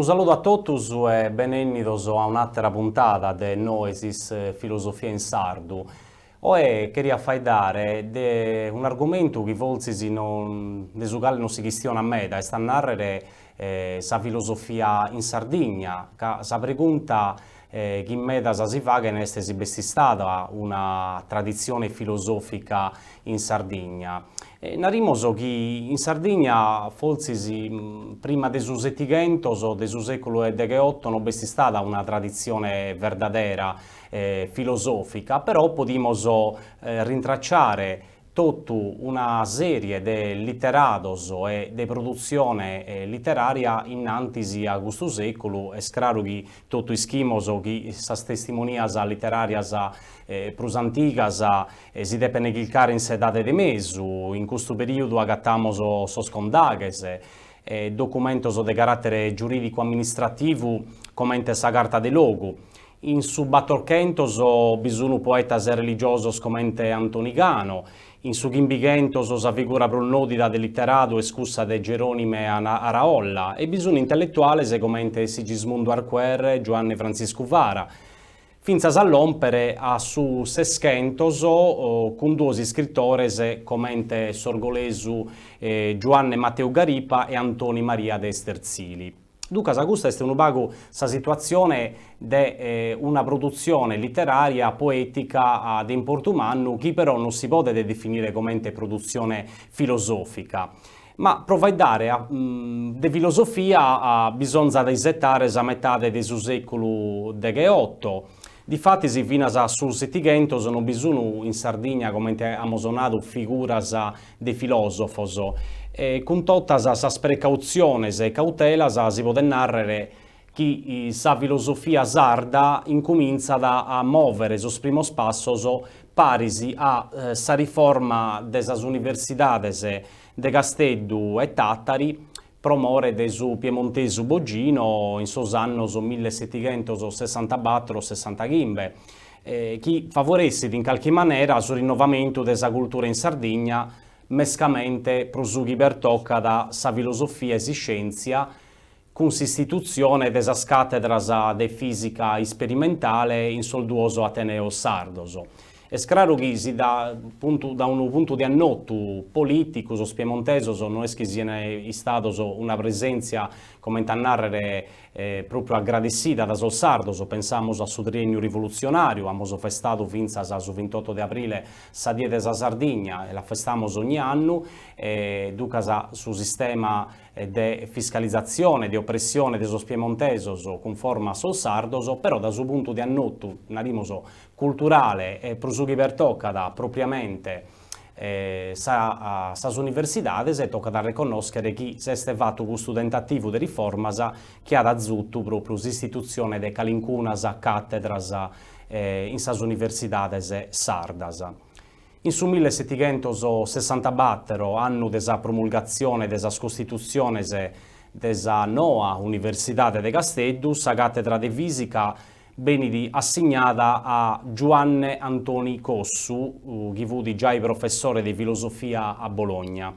Unu saludu a totus e benennidos a un'àtera puntada de Noesis Filosofia in Sardu. Oe cheria faeddare de un'argumentu chi fortzis non de su cale non si chistionat meda, est a nàrrere sa filosofia in Sardigna, ca sa pregunta chi medas si faghen est si b'est istada una traditzione filosòfica in Sardigna. Narimos chi in Sardigna fortzis prima de su Setighentos, de su sèculu 'e degheoto, no b'est istada una traditzione verdadera filosòfica, però podimos rintracciare totu una sèrie de literados e de produtzione literària innantis a custu sèculu, est craru chi totu ischimos chi sas testimonias literàrias prus antigas si depent chircare in s'Edade de Mesu, in custu perìodu agatamos sos condaghes, documentos de caràtere giurìdicu-amministrativu comente sa Carta de Logu. In su Batorchentos bi sun poetas e religiosos comente Antoni Cano, in su Chimbighentos sa figura prus nòdida de literadu est cussa de Geronime Araolla e bi sun intelletuales comente Sigismundu Arquer, Giuanne Frantziscu Fara, fintzas a lòmpere a su Seschentos cun duos iscritores comente s'orgolesu Giuanne Mateu Garipa e Antoni Maria de Esterzili. Duncas custa est unu pagu sa situatzione de una produtzione literària poètica de importu mannu chi però non si podet definire comente produtzione filosòfica. Ma pro faeddare de filosofia bisonzat isetare sa metade de su sèculu degheoto. Difatis finas a su Setighentos non bi sun in Sardigna, comente amus nadu, figuras de filòsofos, e cun totas sas precautziones e cautelas si podet nàrrere chi sa filosofia sarda incumintzat a mòvere sos primos passos paris a sa riforma de sas universidades de Casteddu e Tàtari pro more de su piemontesu Bogino in sos annos millesetighentosessantabator sessantachimbe, chi favoressit in calchi manera su rinnovamentu de sa cultura in Sardigna, mescamente pro su chi pertocat sa filosofia e s'iscièntzia, cun s'istitutzione de sas càtedras de fìsica isperimentale in sos duos ateneos sardos. Est craru chi si da puntu da unu puntu de annotu polìticu sos piemontesos no est chi sian istados una presèntzia, comente a nàrrere, pròpriu agradessida da sos sardos, pensamus a su triènniu rivolutzionàriu, amus festadu fintzas su vintotto de abrile sa Die de sa Sardigna e la festamus ogni annu, e duncas su sistema de fiscalizatzione, de opressione de sos piemontesos cunforma a sos sardos, però da su puntu de annotu, narimus, culturale e pro su chi pertocat propriamente sa sas universidades tocat a reconnòschere chi s'est fatu custu tentativu de riformas chi at azutu pròpriu s'istitutzione de calincunas càtedras in sas universidades sardas. In su millesetighentosessantabattero, annu de sa promulgatzione de sas costitutziones de sa noa Universidade de Casteddu, sa càtedra de fìsica benit assignada a Giuanne Antoni Cossu, chi fut giai professore de filosofia a Bologna.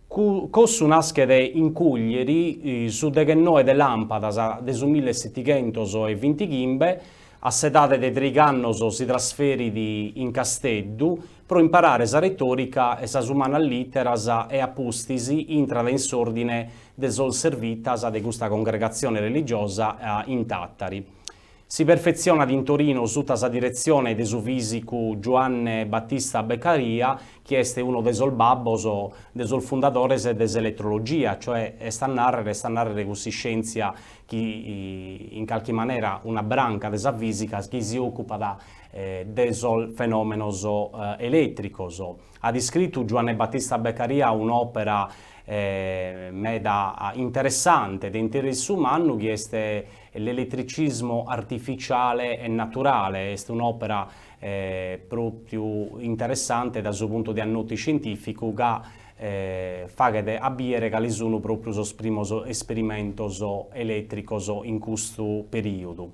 Cossu naschet in Cuglieri su deghennoe de làmpadas de su millesetighentosvintighimbe, a s'edade de treigh'annos si trasferit in Casteddu pro imparare sa retòrica e sas umanas lìteras e a pustis intrat in s'òrdine de sos Servitas de custa congregatzione religiosa in Tàtari. Si perfetzionat in Torino suta sa diretzione de su fìsicu Giuanne Battista Beccaria, chi est unu de sos babbos de sos fundadores de s'eletrologia, cioè est a nàrrere est a nàrrere cuss'iscièntzia chi in calchi manera una branca de sa fìsica chi si òcupat de sos fenòmenos elètricos. At iscritu Giuanne Battista Beccaria un'òpera meda interessante, de interessu mannu, chi est L'elettricismo artificiale e naturale, est un'òpera pròpiu interessante dae su puntu de annotu iscientìficu ca faghet a bìere cali sun pròpiu sos primos esperimentos elètricos in custu perìodu.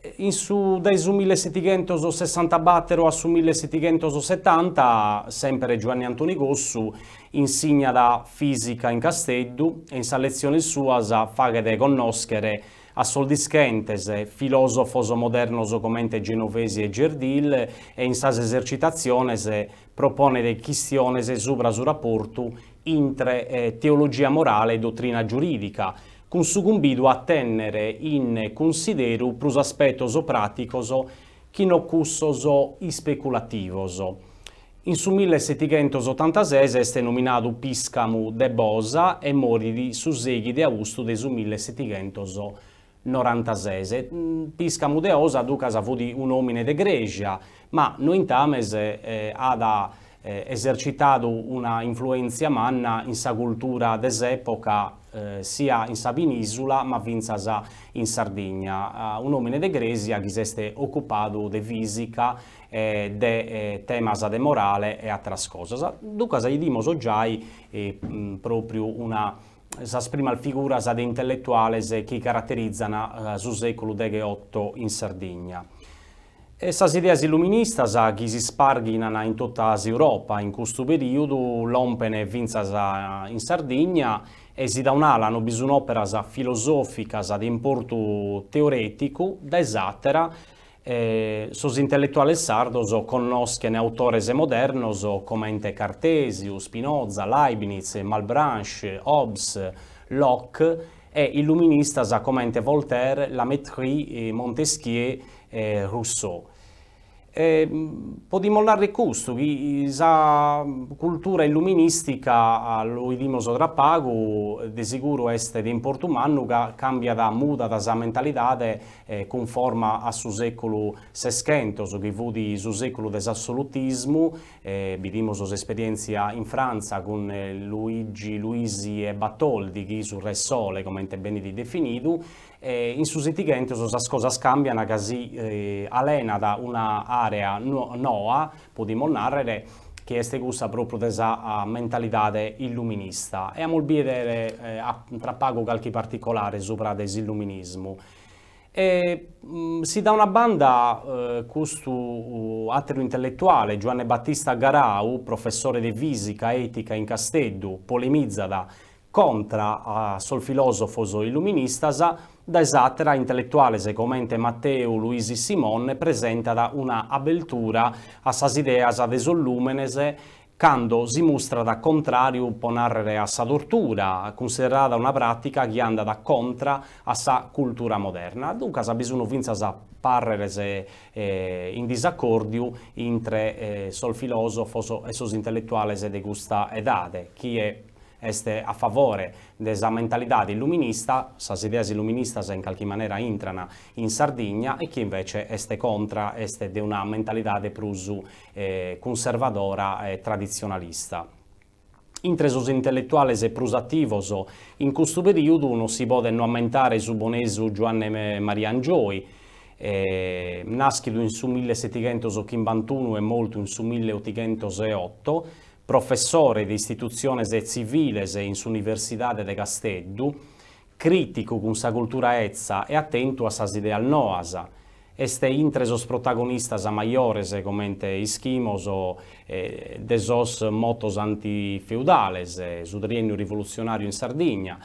In su dae su millesettighentossessantabattero a su millesettighentosettanta, sempere Giuanni Antoni Cossu insignat fìsica in Casteddu e in sas letziones suas faghet connòschere a sos dischentes filòsofos modernos comente Genovesi e Gerdil e in sas esercitatziones proponet chistiones subra su raportu intre teologia morale e dotrina giurìdica, cun su cumbidu a tènnere in cunsideru prus aspetos pràticos chi no cussos ispeculativos. In su millesettighentosotantases est nominadu pìscamu de Bosa e morit su sèighi de austu de su millesettighentonorantases. Pìscamu de 'Osa ducas fut un'òmine de crèsia, ma nointames at esercitadu una influèntzia manna in sa cultura de s'època sia in sa pinìsula ma fintzas in Sardigna, un'òmine de crèsia chi s'est ocupadu de fìsica e de temas de morale e àteras cosas. Duncas 'idimos giai pròpriu una sas primas figuras de intelletuales chi caraterizan su sèculu degheoto in Sardigna. E sas ideas illuministas chi s'isparghinan in tota s'Europa in custu perìodu lompen fintzas in Sardigna e si da un'ala no bi sun òperas filosòficas de importu teorèticu, dae s'àtera sos intelletuales sardos connoschen autores modernos comente Cartèsiu, Spinoza, Leibniz, Malebranche, Hobbes, Locke e illuministas comente Voltaire, La Mettrie, Montesquieu e Rousseau. E podimus narrer custu, chi sa cultura illuminìstica, lu 'idimus tra pagu, de seguru est de importu mannu ca càmbiat, mudat sa mentalidade cunforma a su sèculu Seschentos, chi fut su sèculu de s'assolutismu, bidimus s'esperièntzia in Frantza cun Luigi Luisi e Bartoldi, chi su Re Sole, comente benit definidu, E in su Setighentos sas cosas càmbian ca si alenat una àrea noa, podimus nàrrere, chi est cussa pròpriu de sa mentalidade illuminista. E amus bìdere tra pagu calchi particolare subra de s'illuminismu. E si da una banda custu àteru intelletuale, Giuanne Battista Garau, professore de fìsica ètica in Casteddu, polemizat contra a sos filòsofos illuministas, dae s'àtera intelletuales comente Mateu Luisi Simon presentat una abeltura a sas ideas de sos lùmenes cando si mustrat contràriu po nàrrere a sa tortura, cunsiderada una pràtica chi andat contra a sa cultura moderna. Duncas bi sunt fintzas pàrreres in disacòrdiu intre sos filòsofos e sos intelletuales de custa edade, chie est a favore de sa mentalidade illuminista, sas ideas illuministas in calchi manera intran in Sardigna, e chie invece est contra, est de una mentalidade prus cunservadora e traditzionalista. Intre sos intelletuales prus ativos in custu perìodu non si podet no ammentare su bonesu Giuanne Maria Angioy, nàschidu in su millesetighentoschimbantaunu e mortu in su milleotighentoseoto, Professore de istitutziones tziviles in s'Universidade de Casteddu, crìticu cun sa cultura etza e atentu a sas ideas noas. Est intre sos protagonistas majores, comente ischimos, de sos motos antifeudales, su triènniu rivolutzionàriu in Sardigna.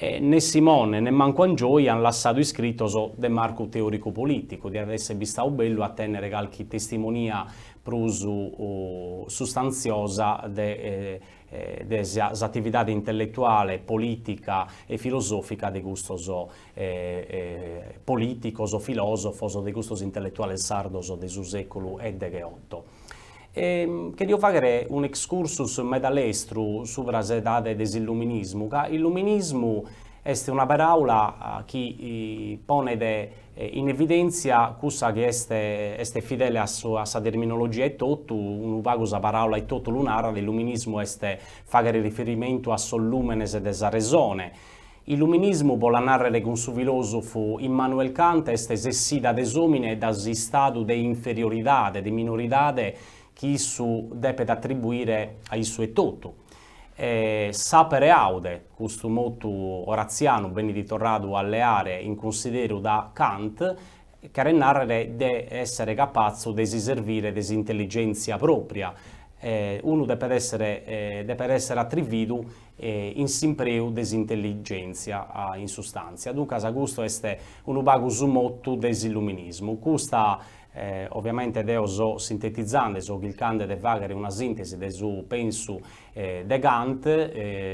Ne Simon e nemmancu Angioy an lassadu iscritos de marcu teòricu-polìticu, diat èssere bistadu bellu a tènnere calchi testimonia prus sustantziosa de de s'atividade intelletuale, polìtica e filosòfica de custos polìticos, filòsofos, de custos intelletuales sardos de su sèculu 'e degheoto. Cherio fàghere un'excursus meda lestru subra s'edade de s'illuminismu, ca illuminismu est una peràula chi ponet in evidèntzia cussa chi est est fidele a su a sa terminologia etotu, unu pagu sa paràula etotu lu narat, illuminismu est fàghere riferimentu a sos lùmenes de sa resone, Illuminismu, po la nàrrere cun su filòsofu Immanuel Kant, est s'essida de s'òmine da s'istadu de inferioridade, de minoridade chi issu depet atribuire a issu etotu. E sapere aude, custu motu oratzianu benit torradu a leare in cunsideru da Kant. Cheret nàrrere de èssere capatzu de si servire de s'intelligèntzia pròpria. Unu depet èssere depet èssere atrividu in s'impreu de s'intelligèntzia in sustàntzia. Duncas custu est unu pagu su motu de s'illuminismu. Custa oviamente deo so sintetizande, so chircande de fàghere una sìntesi de su pensu de Kant,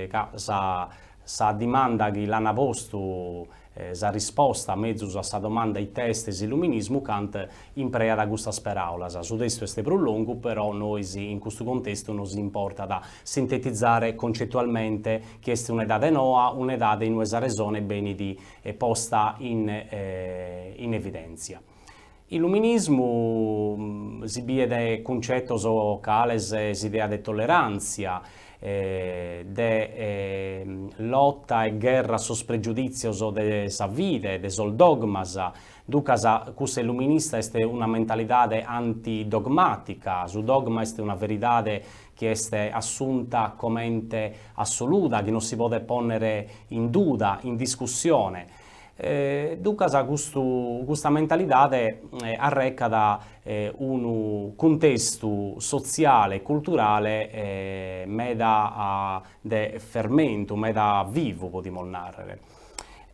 ca sa sa dimanda chi l'ant postu Sa risposta, mezus a sa domanda ite est s'illuminismu, Kant impreat custas peràulas. Su testu est prus longu, però nois in custu contestu nos importat sintetizare concetualmente chi est un'edade noa, un'edade in ue sa resone benit posta in in evidèntzia. Illuminismu si biet cuncetos cales s'idea de tolleràntzia, de lota e gherra a sos pregiudìtzios de sa fide, de sos dogmas, duncas cussa illuminista est una mentalidade antidogmàtica, su dogma est una veridade chi est assunta comente assoluda, chi non si podet pònnere in duda, in discussione. Duncas custu custa mentalidade arrecat unu cuntestu sotziale e culturale meda de fermentu, meda vivu podimus nàrrere.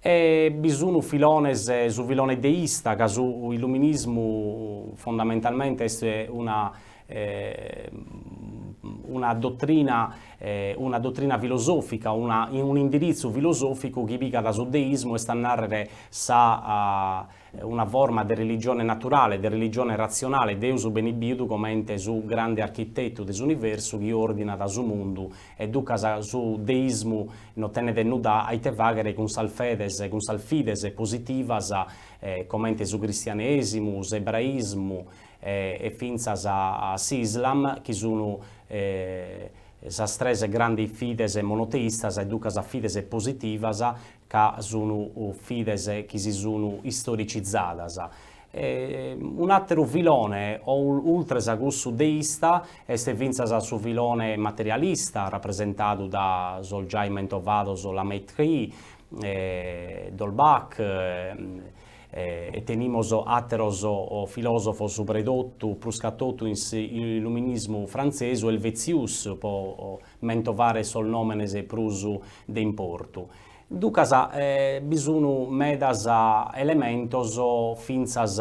E bi sun filones, su filone deista, ca su illuminismu fondamentalmente est una una dotrina una dotrina filosòfica, una un'indiritzu filosòficu chi pigat su deismu, est a nàrrere sa una forma de religione naturale, de religione ratzionale, Deus benit bidu comente su grande architetu de s'universu chi òrdinat su mundu e duncas su deismu no tenet nudda a ite fàghere cun sas fedes, cun sas fides positivas comente su cristianèsimu, s'ebraismu e fintzas a s'Islam, chi sun sas tres grandes fides monoteistas e duncas fides positivas ca sun fides chi si sun istoricizadas. Un'àteru filone, ultres a cussu deista, est fintzas su filone materialista, rapresentadu da sos giai mentovados La Mettrie, D'Holbach, E tenimos àteros filòsofos subredotu, prus ca totu in s'illuminismu frantzesu, Helvetius, po mentovare sos nòmenes prus de importu. Duncas bi sun medas elementos fintzas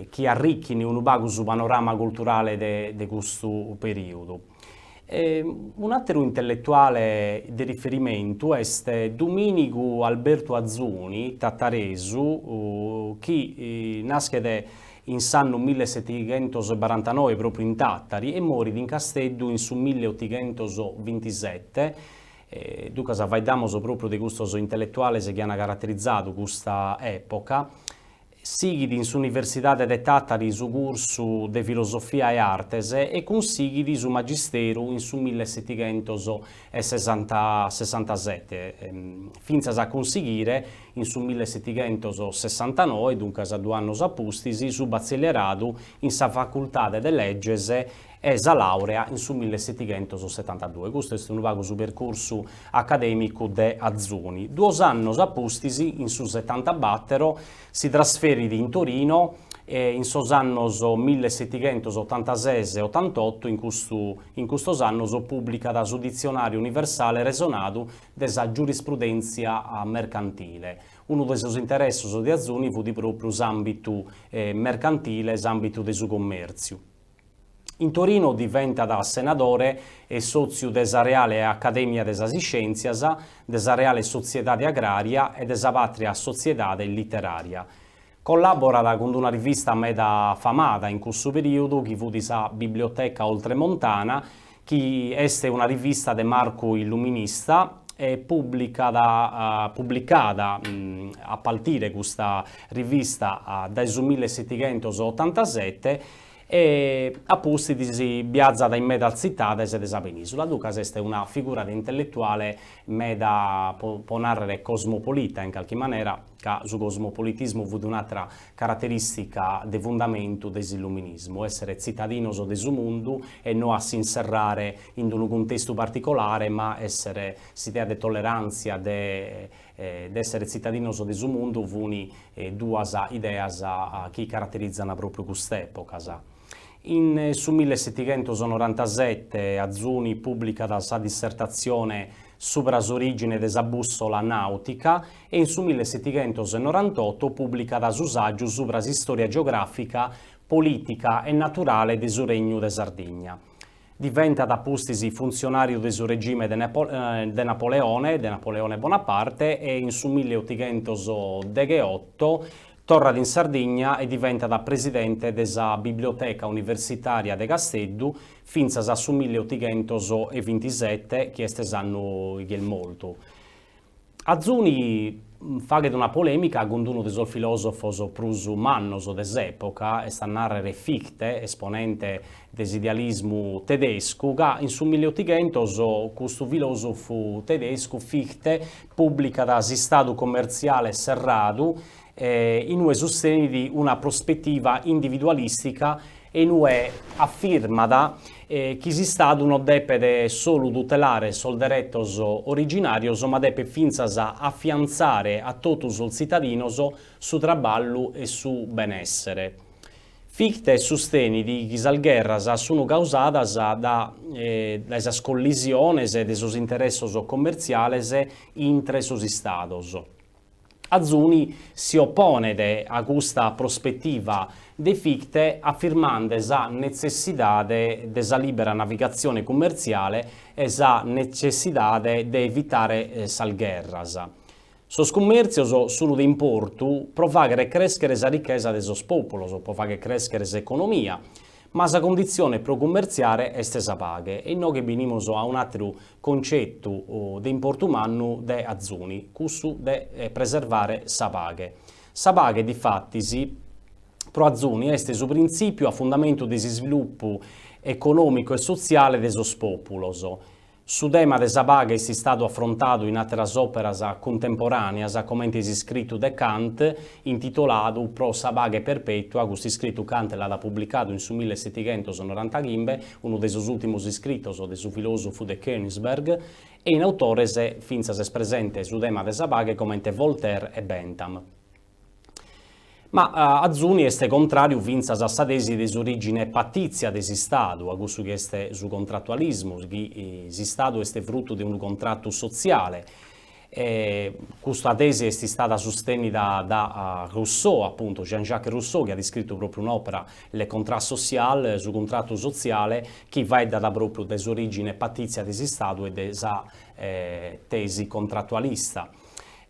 chi arrichin unu pagu su panorama culturale de custu perìodu. Un'àteru intelletuale de riferimentu est Dumìnigu Albertu Azuni, tataresu, chi naschet in s'annu millesetighentos-barantanoe pròpriu in Tàtari e morit in Casteddu in su milleotighentos-bintisete, duncas faeddamos pròpriu de custos intelletuales chi ant caraterizadu custa època. Sighit in s'Universidade de Tàtari su cursu de Filosofia e Artes e cunsighit su Magisteru in su millesetighentosessantasete, fintzas a cunsighire in su millesetighentosessantanoe, duncas duos annos a pustis, su batzilleradu in sa Facultade de Leges e sa làurea in su millesetighentossetantadue. Custu est unu pagu su percursu acadèmicu de Azuni. Duos annos a pustis, in su setantabàtero, si trasferit in Torino e in sos annos millesetighentosottantases e otantoto, in custu in custos annos, pùblicat su Ditzionàriu Universale Resonadu de sa Giurisprudèntzia Mercantile. Unu de sos interessos de Azuni fut pròpriu s'àmbitu mercantile, s'àmbitu de su commèrtziu. In Torino diventat senadore e sòtziu de sa Reale Acadèmia de sas Iscièntzias, de sa Reale Sotziedade Agrària e de sa Pàtria Sotziedade Literària. Collàborat cun una rivista meda famada in cussu perìodu chi fut sa Biblioteca Oltremontana, chi est una rivista de marcu illuminista e publicat publicada a partire custa rivista dae su millesetighentosottantasete e a pustis biazat in medas tzitades de sa penìsula, duncas est una figura de intelletuale meda, po nàrrere, cosmopolita in calchi manera. ca su cosmopolitismu fut un'àtera caraterìstica de fundamentu de s'illuminismu, èssere tzitadinos de su mundu e no a s'inserrare in unu cuntestu particolare, ma èssere s'idea de tolleràntzia, de de èssere tzitadinos de su mundu funi duas ideas chi caraterizan pròpriu cust'èpocas. In su millesetighentos-norantasete Azuni pùblicat sa dissertatzione subra s'orìgine de sa bùssola nàutica e in su millesetighentos-norantoto pùblicat su sàgiu subra s'istòria geogràfica, polìtica e naturale de su Regnu de Sardigna. Diventat a pustis funtzionàriu de su regime de de Napoleone, de Napoleone Bonaparte e in su milleotighentos-degheoto torrat in Sardigna e diventat presidente de sa Biblioteca Universitària de Casteddu fintzas a su milleotighentos-bintisete chi est s'annu chi est mortu. Azuni faghet una polèmica cun unu de sos filòsofos prus mannos de s'època, est a nàrrere Fichte, esponente de s'idealismu tedescu, ca in su milleotighentos custu filòsofu tedescu Fichte pùblicat S'istadu commertziale serradu, in ue sustenit una prospetiva individualìstica e in ue afirmat chi s'Istadu non depet solu tutelare sos deretos originàrios ma depet fintzas afiantzare a totu sos tzitadinos su traballu e su benèssere. Fichte sustenit chi sas gherras sunt causadas dae sas collisiones de sos interessos commertziales intre sos Istados. Azuni si oponet a custa prospetiva de Fichte afirmande sa netzessidade de sa lìbera navigatzione cummertziale e sa netzessidade de evitare sas gherras. Sos cummèrtzios sunt de importu pro fàghere crèschere sa richesa de sos pòpulos, pro fàghere crèschere s'economia, Ma sa conditzione pro cummertziare est sa paghe. E inoghe benimus a un'àteru concetu de importu mannu de Azuni, cussu de preservare sa paghe. Sa paghe, difatis, pro Azuni est su printzìpiu a fundamentu de s'isvilupu econòmicu e sotziale de sos pòpulos. Su tema de sa paghe est istadu afrontadu in àteras òperas cuntemporàneas, comente s'iscritu de Kant intitoladu Pro sa paghe perpètua, custu iscritu Kant l'at publicadu in su millesetighentos-norantachimbe, unu de sos ùltimos iscritos de su filòsofu de Königsberg, e in autores fintzas est presente su tema de sa paghe comente Voltaire e Bentham. Ma Azuni est contràriu fintzas a sa tesi de s'orìgine patìtzia de s'Istadu, a cussu chi est su contratualismu, chi s'Istadu est frutu de unu contratu sotziale. E custa tesi est istada sustènnida da Rousseau, apuntu, Jean-Jacques Rousseau, chi at iscritu pròpriu un'òpera, Le contrat social, su cuntratu sotziale, chi faeddat pròpriu de s'orìgine patìtzia de s'Istadu e de sa tesi contratualista.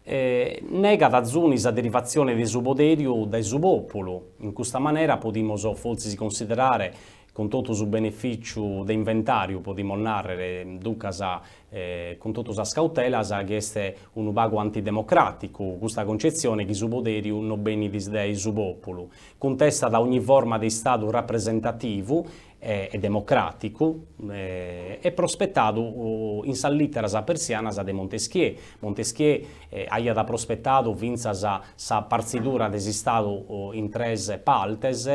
Negat Azuni sa derivatzione de su poderiu dae su pòpulu. In custa manera podimus fortzis considerare, cun totu su benefìciu de inventàriu, podimus nàrrere, duncas, cun totu sas cautelas, chi est unu pagu antidemocràticu custa concetzione chi su poderiu no benit dae su pòpulu. Cuntestat ogni forma de istadu rapresentativu e democràticu e prospetadu in sas lìteras persianas de Montesquieu. Montesquieu aiat prospetadu fintzas sa partzidura de s'Istadu in tres partes,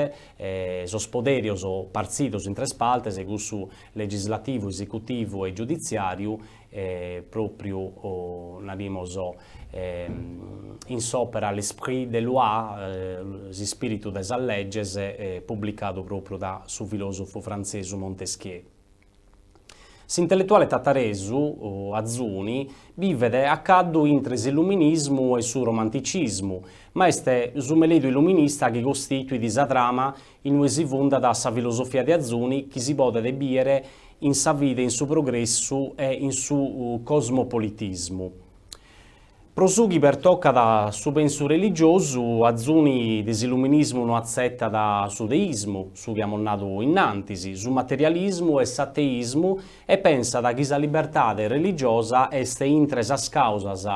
sos poderios partzidos in tres partes, cussu legislativu, esecutivu e giuditziàriu, pròpriu, narimus, in s'òpera L'Esprit des lois, S'ispìritu de sas leges, publicadu pròpriu da su filòsofu frantzesu Montesquieu. S'intelletuale tataresu Azuni bivet a caddu intre s'illuminismu e su romanticismu, ma est su meledu illuminista chi costituit sa trama in ue si fundat sa filosofia de Azuni chi si podet bìdere in sa fide in su progressu e in su cosmopolitismu. Pro su chi pertocat su pensu religiosu, Azuni de s'illuminismu no atzetat su deismu, su chi amus nadu innantis, su materialismu e s'ateismu e pensat chi sa libertade religiosa est intre sas causas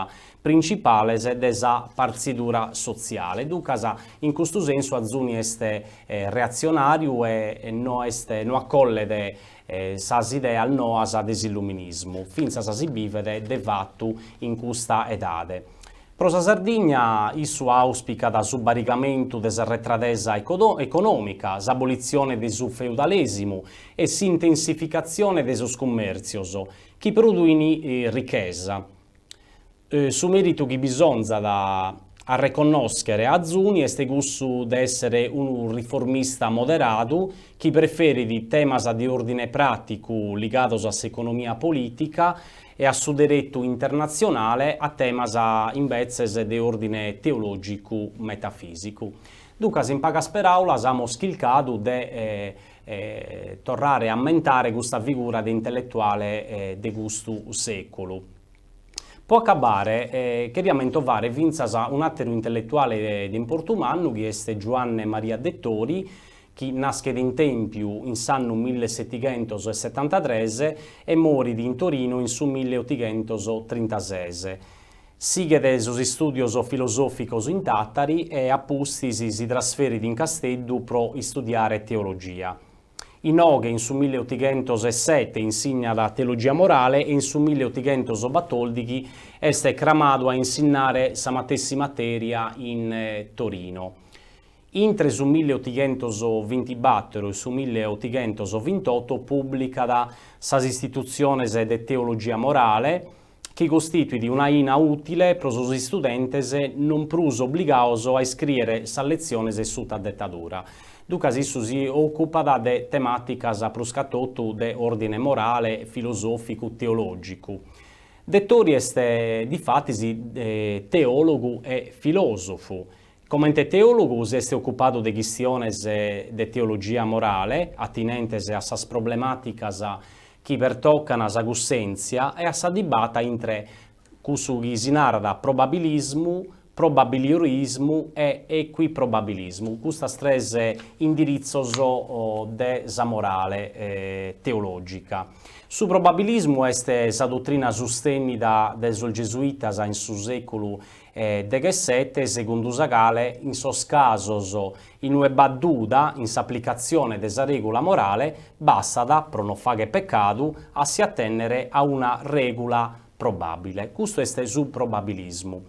principales de sa partzidura sotziale. Duncas, in custu sensu Azuni est reatzionàriu e no est no acollet sas ideas noas de s'illuminismu, fintzas si bivet de fatu in custa edade. Pro sa Sardigna issu auspicat su barigamentu de s'arretradesa econòmica, s'abolitzione de su feudalèsimu e s'intensificatzione de sos cummèrtzios, chi produin richesa. Su meritu chi bisonzat a reconnòschere a Azuni est cussu de èssere unu riformista moderadu chi preferit temas de òrdine pràticu ligados a s'economia polìtica e a su deretu internatzionale a temas imbetzes de òrdine teològicu metafìsicu. Duncas in pagas peràulas amus chircadu de torrare a ammentare custa figura de intelletuale de custu sèculu. Po acabare, cheria mentovare fintzas un'àteru intelletuale de importu mannu chi est Giuanne Maria Dettori, chi naschet in Tèmpiu in s'annu millesetighentos-e-setantatres e morit in Torino in su milleotighentos-trintases. Sighet sos istùdios filosòficos in Tàtari e a pustis si trasferit in Casteddu pro istudiare teologia. Inoghe in su milleotighentos-e-sete insignat teologia morale e in su milleotighentos-batòldighi est cramadu a insinnare sa matessi matèria in Torino. Intre su milleotighentos-bintibator e su milleotighentos-bintoto pùblicat sas Istitutziones de teologia morale, chi costituit un'aina ùtile pro sos istudentes non prus obligados a iscrìere sas letziones suta detadura. Duncas issu si òcupat de temàticas prus ca totu de òrdine morale, filosòficu, teològicu. Dettori est difatis teòlogu e filòsofu. Comente teòlogu s'est ocupadu de chistiones de teologia morale atinentes a sas problemàticas chi pertocan sa cussèntzia e a sa dibata intre cussu chi si narat probabilismu, probabiliorismu e equiprobabilismu, custas tres indiritzos de sa morale teològica. Su probabilismu est sa dotrina sustènnida de sos gesuitas in su sèculu deghessete, segundu sa cale in sos casos in ue b'at duda in s'aplicatzione de sa règula morale, bastat, pro no fagher pecadu, a si atènnere a una règula probàbile. Custu est su probabilismu.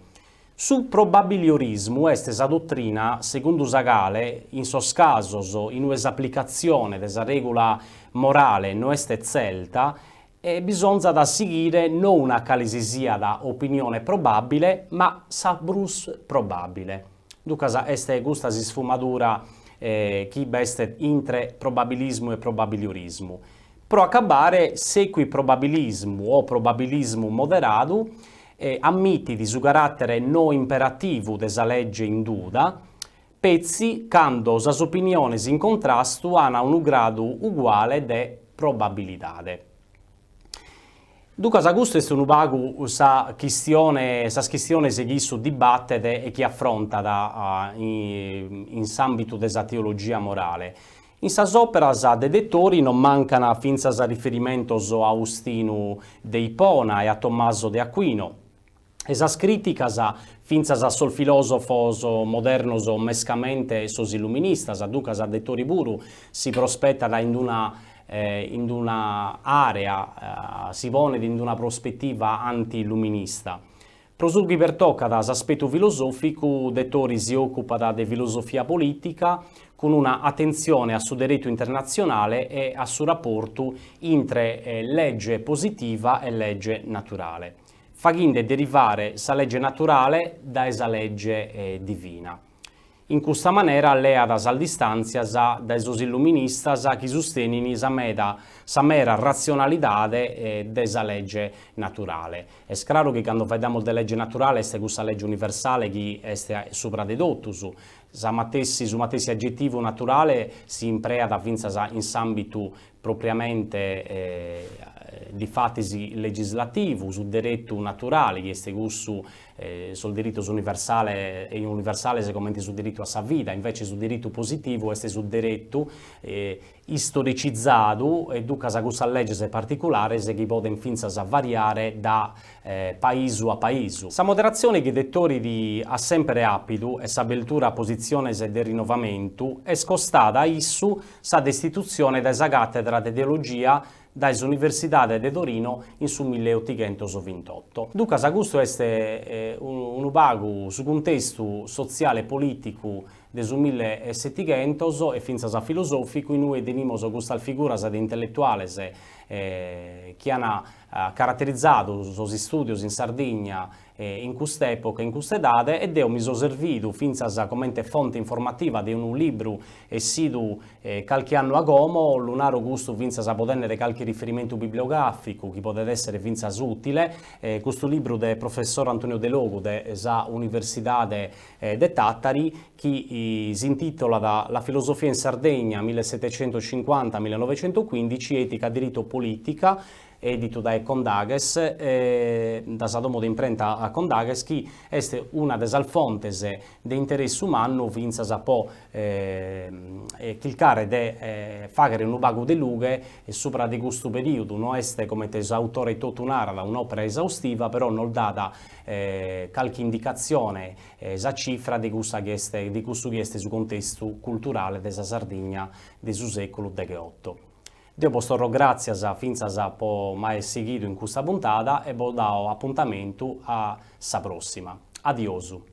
Su probabiliorismu est sa dotrina segundu sa cale in sos casos in ue s'aplicatzione de sa règula morale no est tzerta, E bisonzat a sighire no una cale si siat opinione probàbile, ma sa prus probàbile. Duncas est custa s'isfumadura chi b'est intre probabilismu e probabiliorismu. Pro acabare, s'equiprobabilismu o probabilismu moderadu ammitit su caràtere no imperativu de sa lege in duda, petzi cando sas opiniones in contrastu an unu gradu uguale de probabilidade. Duncas custu est unu pagu sa chistione, sas chistiones chi issu dibatet e chi afrontat in s'àmbitu de sa teologia morale. In sas òperas de Dettori non mancan fintzas riferimentos a Austinu de Ipona e a Tommaso de Aquino, E sas crìticas fintzas a sos filòsofos modernos, mescamente sos illuministas, duncas Dettori puru si prospetat in una in una àrea, si ponet in una prospetiva anti-illuminista. Pro su chi pertocat s'aspetu filosòficu, Dettori si òcupat de filosofia polìtica cun una atentzione a su deretu internatzionale e a su raportu intre lege positiva e lege naturale. faghinde derivare sa lege naturale dae sa lege divina. In custa manera leat sas distàntzias dae sos illuministas chi sustenin sa meda sa mera ratzionalidade de sa lege naturale. Est craru chi cando faeddamus de lege naturale est cussa lege universale chi est subra de totus. Sa matessi su matessi agetivu naturale si impreat fintzas in s'àmbitu propriamente difatis legislativu, su deretu naturale chi est cussu, sos diritos universale universales comente su diritu a sa vida, invece su diritu positivu est su deretu istoricizadu e duncas cussas leges particulares chi podent fintzas variare da paisu a paisu. Sa moderatzione chi Dettori at semper àpidu e s'abertura a positziones de rinnovamentu est costada a issu sa destitutzione dae sa càtedra de teologia dae s'Universidade de Torino in su milleotighentosvintotto. Duncas custu est unu pagu su cuntestu sotziale e polìticu de su millesetighentos e fintzas filosòficu in ue tenimos custas figuras de intelletuales chi an caraterizadu sos istùdios in Sardigna in cust'època, in cust'edade, e deo mi so servidu fintzas comente fonte informativa de unu libru essidu calchi annu a como, lu naro custu fintzas po tènnere calchi riferimentu bibliogràficu chi podet èssere fintzas ùtile, custu libru de professor Antonio Delogu de sa Universidade de Tàtari chi s'intìtolat La filosofia in Sardegna millesettecentocinquanta millenovecentoquindici, etica, diritto, politica, editu dae Condaghes, dae sa domo de imprenta Condaghes, chi est una de sas fontes de interessu mannu fintzas po chircare de fàghere unu pagu de lughe subra de custu perìodu. No est, comente s'autore etotu narat, un'òpera esaustiva, però nos dat calchi indicatzione, sa cifra de cussa chi est de cussu chi est su contestu culturale de sa Sardigna de su sèculu degheoto. Deo bos torro gràtzias fintzas po m'aer sighidu in custa puntada e bos dao apuntamentu a sa pròssima. Adiosu.